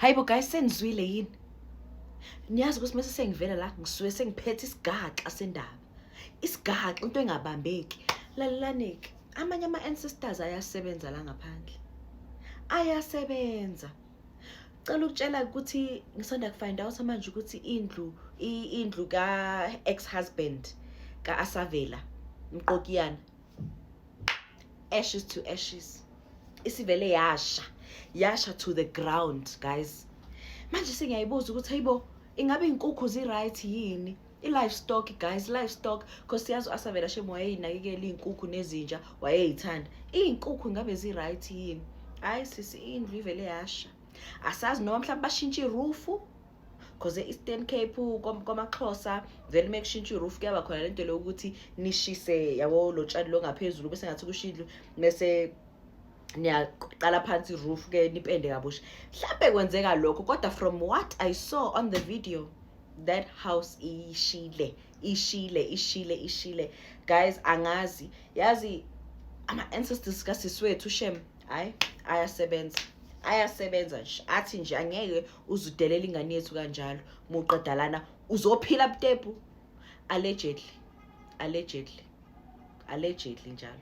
Hayibo guys, senizwile yini? Niyazi ukuthi mase sengivela la, ngisuke sengiphethe isigaxa sendaba, isigaxa, into engabambeki. Lalelani-ke, amanye ama-ancestors ayasebenza la ngaphandle, ayasebenza. Cela ukutshela ukuthi ngisanda kufind out manje ukuthi indlu ka-ex-husband ka-Asavela Mqokiyana, ashes to ashes, isivele yasha, yasha to the ground, guys. Manje sengiyayibuza ukuthi hayibo, ingabe iy'nkukhu zi-right yini, i-livestock guys, livestock, 'cause siyazi u-Asavela shem wayeyinakekela iy'nkukhu nezinja, wayeyithanda iy'nkukhu. Ingabe zi-right yini? Hhayi sisi, indlu ivele yasha. Asazi noma mhlawumbe bashintshe i-roof, 'cause e-Eastern Cape kwamaXhosa vele uma kushintsha i-roof kuyaba khona lento leyo ukuthi nishise, yabo, lo tshani lo ngaphezulu, bese ngathi kusho indlu, bese niyaqala phansi i-roof ke, nipende kabusha. Mhlambe kwenzeka lokho, kodwa from what I saw on the video, that house ishile, ishile, ishile, ishile guys. Angazi, yazi, ama-ancestors kasisi wethu shem, hayi, ayasebenza, ayasebenza nje. Athi nje angeke uzudelela ingane yethu kanjalo, muqeda lana uzophila butepu. Allegedly, allegedly, allegedly njalo.